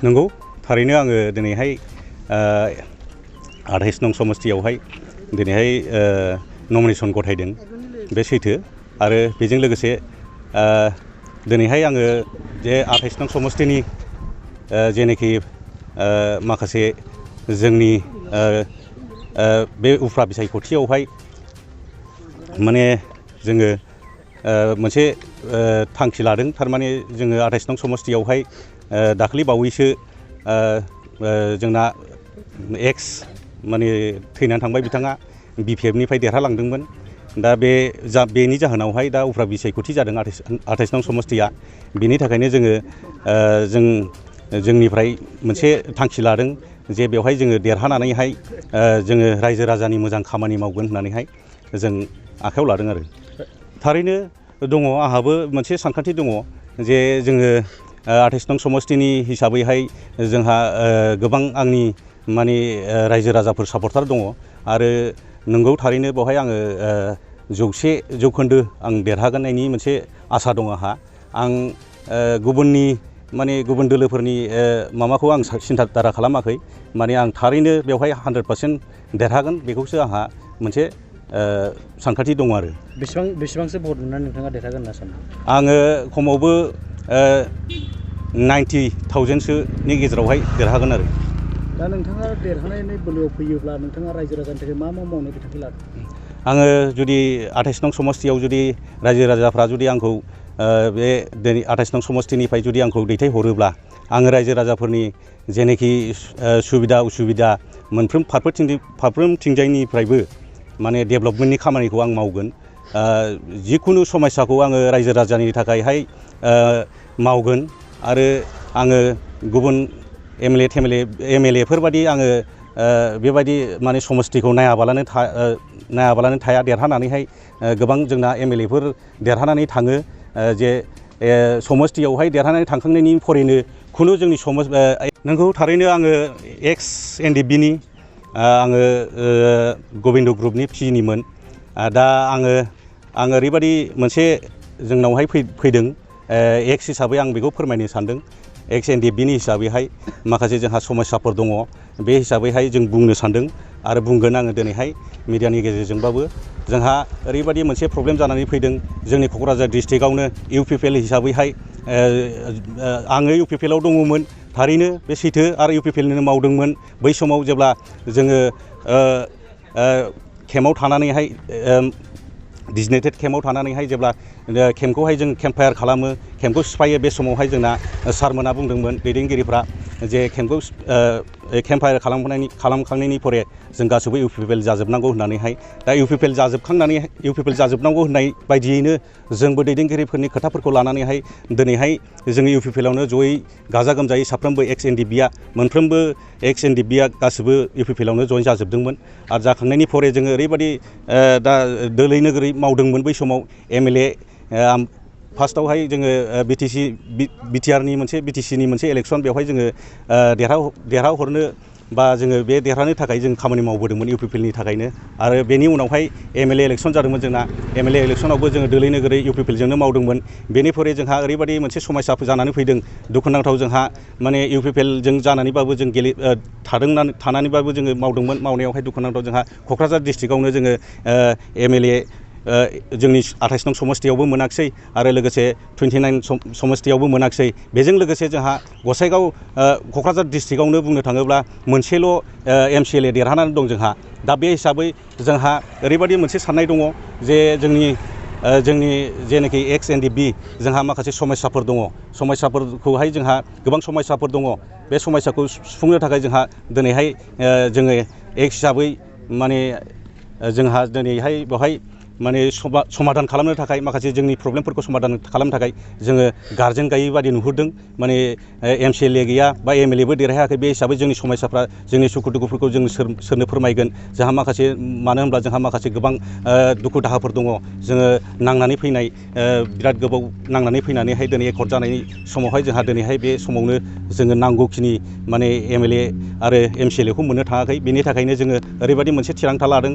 नंगौ थारैनो आङो दिनैहाय 28 नं समस्तियावहाय दिनैहाय नमिनेसन गथायदों बे सैथो आरो बेजों लोगोसे दिनैहाय आङो जे 28 नं समस्तिनि जेनेखि माखासे जोंनि बे उफ्रा बिसायख'थियावहाय माने जोङो मोनसे थांखि लादों थारमाने जोङो 28 नं समस्तियावहाय दाखालि बावैसो जोंना एक्स माने थैनानै थांबाय बिथाङा BPF निफ्राय देरहालांदोंमोन दा बेनि जाहोनावहाय दा उफ्रा बिसायख'थि जादों 28 नं समस्तिया बेनि थाखायनो जोंनिफ्राय मोनसे थांखि लादों जे बेवहाय जोङो देरहानानैहाय जोङो रायजो राजानि मोजां खामानि मावगोन होननानैहाय जों आखायाव लादों आरो थारैनो दङ आंहाबो मोनसे सानखान्थि दङ जे जोङो 28 नं समस्तिनि हिसाबैहाय जोंहा गोबां आंनि माने रायजो राजाफोर सापर्टार दङ आरो नंगौ थारैनो बेवहाय आङो 100% आं देरहागोननायनि मोनसे आसा दङ आं गुबुननि माने गुबुन दोलोफोरनि माबाखौ आं सिन्था दारा खालामाखै माने आं थारैनो बेवहाय 100% देरहागोन बेखौसो आंहा मोनसे सानखान्थि दङ आरो बेसेबांसो भट मोननानै नोंथाङा देरहागोन होनना सानो आङो खमावबो 90,000सोनि गेजेरावहाय देरहागोन आरो दा नोंथाङा देरहानायनि बोलोआव फैयोब्ला नोंथाङा रायजो राजानि थाखाय मा मावनो बिथांखि लादों आङो जुदि 28 नं समस्तियाव जुदि रायजो राजाफ्रा जुदि आंखौ बे 28 नं समस्तिनिफ्राय जुदि आंखौ दैथायहरोब्ला आङो रायजो राजाफोरनि जेनेखि सुबिदा उसुबिदा मोनफ्रोम फारफ्रोमथिंजायनिफ्रायबो माने डेभेलपमेन्टनि खामानिखौ आं मावगोन जिखुनु समस्याखौ आङो रायजो राजानि थाखायहाय मावगोन आरो आङो गुबुन MLA फोरबादि आङो बेबायदि माने समस्तिखौ नायाबालानो थाया देरहानानैहाय गोबां जोंना MLA फोर देरहानानै थाङो जे समस्तियावहाय देरहानानै थांखांनायनि फरेनो खुनु जोंनि नंगौ थारैनो आङो एक्स NDB-नि आङो गबिन्द ग्रुपनि PG-निमोन दा आङो ओरैबायदि मोनसे जोंनावहाय फैदों एक्स हिसाबै आं बेखौ फोरमायनो सानदों एक्स NDB-नि हिसाबैहाय माखासे जोंहा समस्याफोर दङ बे हिसाबैहाय जों बुंनो सानदों आरो बुंगोन आङो दिनैहाय मिडियानि गेजेरजोंबाबो जोंहा ओरैबायदि मोनसे प्रब्लेम जानानै फैदों जोंनि क'क्राझार डिस्ट्रिक्टआवनो UPPL हिसाबैहाय आङो UPPL-आव दङमोन थारैनो बे सैथो आरो UPPL-निनो मावदोंमोन बै समाव जेब्ला जोङो केम्पआव थानानैहाय डिजिनेटेड केम्पआव थानानैहाय जेब्ला केम्पखौहाय जों केम्पफायार खालामो केम्पखौ सिफायो बे समावहाय जोंना सारमोना बुंदोंमोन दैदेनगिरिफ्रा जे केम्पखौ केम्पफायार खालामखांनायनि परे जों गासैबो UPPL जाजोबनांगौ होननानैहाय दा UPPL जाजोबनांगौ होननाय बायदियैनो जोंबो दैदेनगिरिफोरनि खोथाफोरखौ लानानैहाय दिनैहाय जोंनि UPPL-आवनो जयै गाजा गोमजायै साफ्रोमबो एक्स NDB-आ मोनफ्रोमबो एक्स NDB-आ गासैबो UPPL-आवनो जयेन जाजोबदोंमोन आरो जाखांनायनि परे जोङो ओरैबायदि दा दोलै नोगोरै मावदोंमोन बै समाव MLA फार्स्टआवहाय जोङो BTR-नि मोनसे BTC-नि मोनसे इलेक्सन बेवहाय जोङो देरहाहरनो बा जोङो बे देरहानो थाखाय जों खामानि मावबोदोंमोन UPPL-नि थाखायनो आरो बेनि उनावहाय MLA इलेक्सन जादोंमोन जोंना MLA इलेक्सनावबो जोङो दोलै नोगोरै UPPL-जोंनो मावदोंमोन बेनिफ्राय जोंहा ओरैबायदि मोनसे समस्या जानानै फैदों दुखुनांथाव जोंहा माने UPPL-जों जानानैबाबो जों थानानैबाबो जोङो मावदोंमोन मावनायावहाय दुखुनांथाव जोंहा क'क्राझार डिस्ट्रिक्टआवनो जोङो MLA जोंनि 28 नं समस्तियावबो मोनाखिसै आरो लोगोसे 29 समस्तियावबो मोनाखिसै बेजों लोगोसे जोंहा गसाइगाव क'क्राझार डिस्ट्रिक्टआवनो बुंनो थाङोब्ला मोनसेल' MCLA देरहानानै दं जोंहा दा बे हिसाबै जोंहा ओरैबायदि मोनसे साननाय दङ जे जोंनि जेनाखि एक्स NDB जोंहा माखासे समस्याफोर दङ समस्याफोरखौहाय जोंहा गोबां समस्याफोर दङ बे समस्याखौ सुफुंनो थाखाय जोंहा दिनैहाय जोङो एक्स हिसाबै माने जोंहा दिनैहाय बेवहाय माने समाधान खालामनो थाखाय माखासे जोंनि प्रब्लेमफोरखौ समाधान खालामनो थाखाय जोङो गारजेन गैयै बादि नुहुरदों माने MCLA गैया बा MLA-बो देरहायाखै बे हिसाबै जोंनि समस्याफ्रा जोंनि सुखु दुखुफोरखौ जों सोरनो फोरमायगोन जोंहा माखासे मानो होनब्ला जोंहा माखासे गोबां दुखु दाहाफोर दङ जोङो नांनानै फैनाय बिराद गोबाव नांनानै फैनानैहाय दिनै एकर्ड जानायनि समावहाय जोंहा दिनैहाय बे समावनो जोङो नांगौखिनि माने MLA आरो MCLA-खौ मोननो थाङाखै बेनि थाखायनो जोङो ओरैबायदि मोनसे थिरांथा लादों